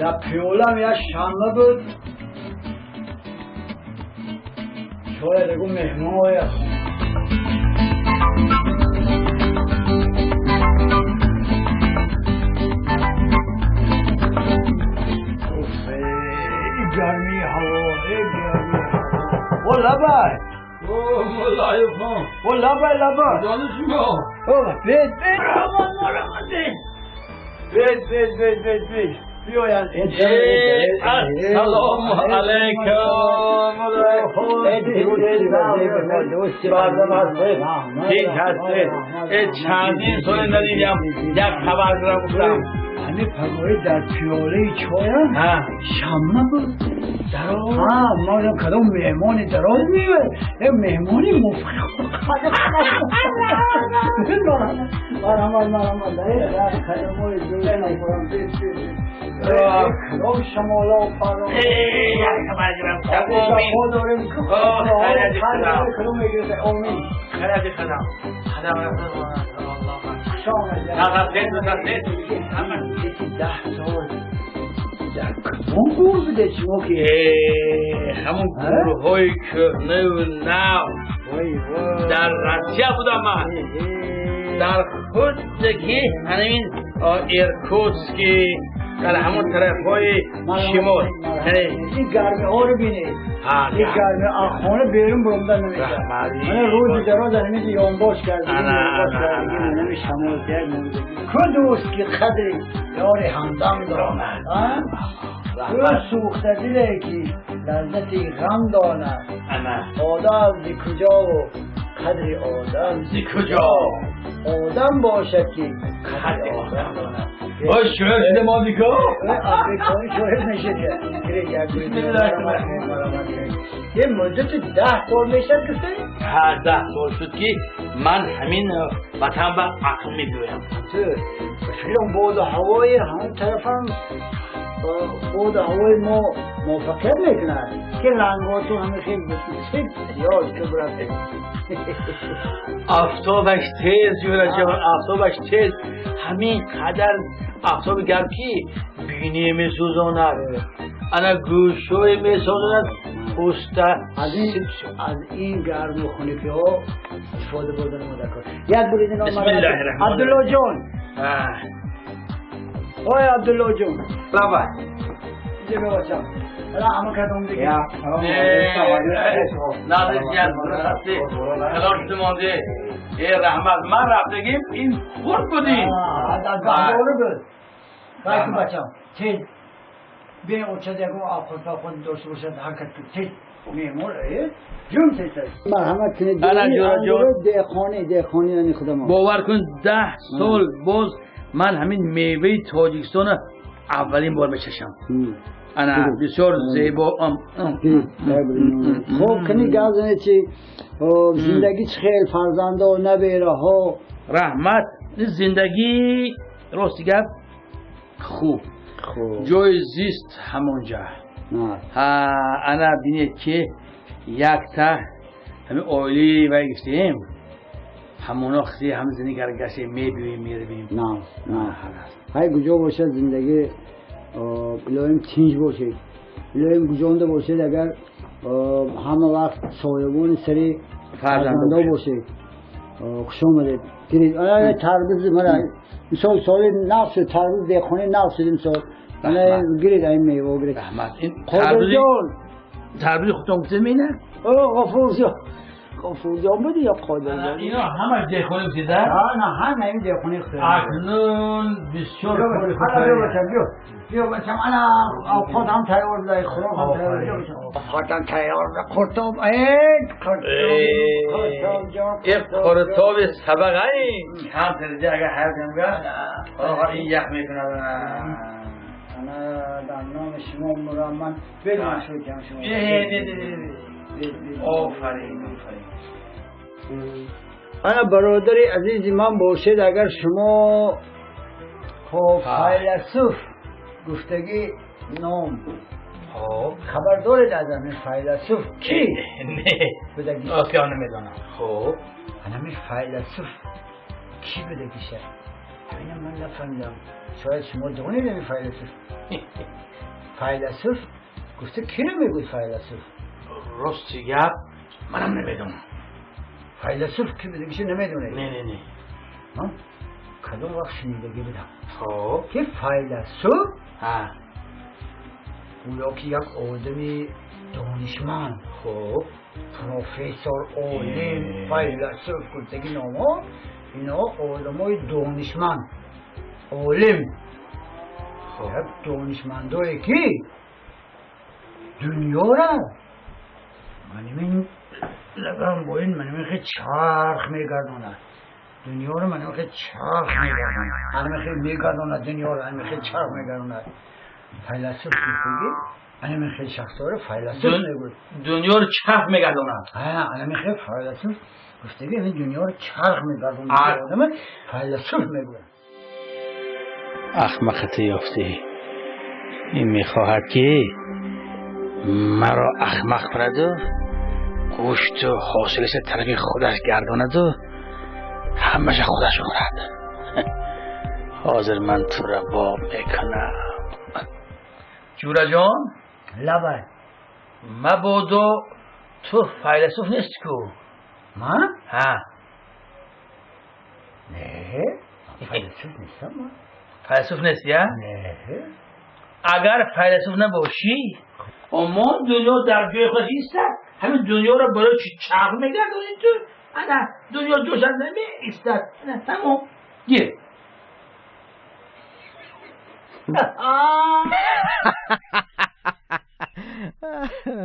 Дар пиёлам як шанба буд. Шояд ягон меҳмон ояд. Уф, эй, гармии ҳаво, эй, гармии ҳаво. О, лабай! О, Муллоевхон. О, лабай, лабай! Ҷони шумо. О, бед, бед, марҳамат, бед. Бед, бед, бед, бед, бед. Биёянд. Ассалому алайкум. Тинч ҳастед? Чандин соли надидам, як хабар гирам гуфтам. Ҳамин пагоҳӣ дар пиёлаи чоям шамма буд. Ҳа, ма кадом меҳмони дароз меояд? Як меҳмони марҳамат, марҳамат. Дар қадамои кадом шамола фаро. Як хабар гирам гуфтам. Омин. Мо дорем. Хайради худам. Кадом мегирифта? Омин. Хайради худам. Худам. Аллоҳ. Хуш омадед. Яки 10 сол дар кадом гур будед шумо ки? Ҳамон гурҳои кӯҳнаву нав. Вой, вой. Дар Россия будам ман. Дар худе ки ҳамин Иркутский, дар ҳамон тарафҳои шимол. Ин гармиҳоро бинед. Ин гарми аз хона берун буромда намешавад. Мана рӯзи дароз ҳамин ёнбош кардагӣ, шамол ку дӯст ки қадри ёри ҳамдам донад, ку сӯхта диле ки лаззати ғам донад. Одам зи куҷову қадри одам зи куҷо? Одам бошад ки қадри одам донад. Ой, шоир шуда мондику. Амрикоӣ шоир мешад. Е, муддати 10 сол мешад гуфте? Ҳа, 10 сол шуд ки ман ҳамин ватан ба ақл мебиёям. Фикрам боду ҳавои ҳамон тарафам боду ҳавои мо мувофиқият мекунад ки ранготун ҳама хел ёд ки бурафте. Офтобаш тез, ҷураҷон, офтобаш тез, ҳамин қадар офтоби гарм ки биние месӯзонад, ана гӯшҳое месозонад, пӯста. Аз ин гарму хунукиҳо истифода бурдан мо дар кор. Як бурид. Абдуллоҷон, ой, Абдуллоҷон. Лабай. Бачам, ҳама кадом дига. Калон шуда монде. Э, раҳмат, ман рафтагим, ин хурд будӣ. Буд байку, бачам, тез бе очад, ягон авқот павқот дошта бошад, ҳаракат кун тез, меҳмон ҷун тез. Марҳамат кунед. Деҳқони, деҳқони яъни худамо. Бовар кун, 10 сол боз ман ҳамин меваи Тоҷикистона аввалин бор мечашам. Ана бисёр зебо. Хуб, кани гап занед, чи зиндагӣ, чӣ хел, фарзандо, набераҳо? Раҳмат, зиндагӣ, рости гап, хуб, ҷои зист ҳамонҷа. Ана бинед ки якта ҳамин оилаи вай гирифтем, ҳамоно хи ҳам зиндагӣ гаштем, мебиёем, меравем. Ҳай, куҷо бошад зиндагӣ, илоҳим тинҷ бошед, илоҳим гуҷонда бошед, агар ҳама вақт соябони сари фарзандо бошед. Хуш омадед. Тарбуз мана мисол соли нав шуд, тарбуз деҳқони нав шуд имсол. Мана гиред, ин мева гиред. Раҳмат. Қодирҷон. Тарбузи худтон гуфтед мена? О, Ғафурҷон, Ғафурҷон буди ё Қодирҷон? Ино ҳамаш деҳқони гуфтеда? На, ҳама ин деҳқони худ. Акнун бисёр. Биё бачам, биё, биё бачам, ана овқот ҳам тайёр буда, хӯрок ҳам тайёр, биё бачам, овқотам тайёр буда, қуртоб, қуртоб ҷон. Қуртоби сабағай кам дараҷа агар ҳар камга ин ях мекунад. Ана дар номи шумо мурамман бедон шуд шумо. Офарин, офарин. Ана бародари азизи ман бошед, агар шумо хоб файласуф гуфтагӣ ном хабар доред аз ҳамин файласуф ки? Не, будагӣ? Ростгап, намедонам. Хуб. Ҳамин файласуф кӣ будагиша? Ҳамина ман нафаҳмидам, шояд шумо донед. Ами файласуф, файласуф гуфта, киро мегӯй файласуф? Рости гап, манам намедонам. Файласуф ки будагиша намедонед? Не, не, не. Ман кадом вақт шунидагӣ будам, Хоб. ки файласуф гӯё ки як одами донишманд, профессор, олим. Файласуф гуфтаги номо ино одамои донишманд, олим, як донишмандое ки дунёра манимин лагам бо ин манимин хе чарх мегардонад, дунёро манимин хе чарх мегардонад, анами хе мегардонад дунёро, анами хе чарх мегардонад. Файласуф гуфтаги анами хе шахсоро файласуф мегӯяд. Дунёро чарх мегардонад. Анами хе файласуф гуфтаги ами дунёро чарх мегардонад, одама файласуф мегӯяд. Ахмақате ёфтӣ. Ин мехоҳад, ки маро ахмақ кунаду гӯшту ҳосилаша тарафи худаш гардонаду ҳамаша худаш хӯрад. Ҳозир ман тура боб мекунам, ҷураҷон. Лабай. Мабодо ту файласуф нести ку? Ман? Ҳа. Не, файласуф нестам ман. Файласуф нести, я? Не. Агар файласуф набошӣ, омон дунё дар ҷои худаш истад. Ҳамин дунёро барои чӣ чарх мегардонӣ ту? Ана дунё ҷоша намеистад. Ана, тамом, гир.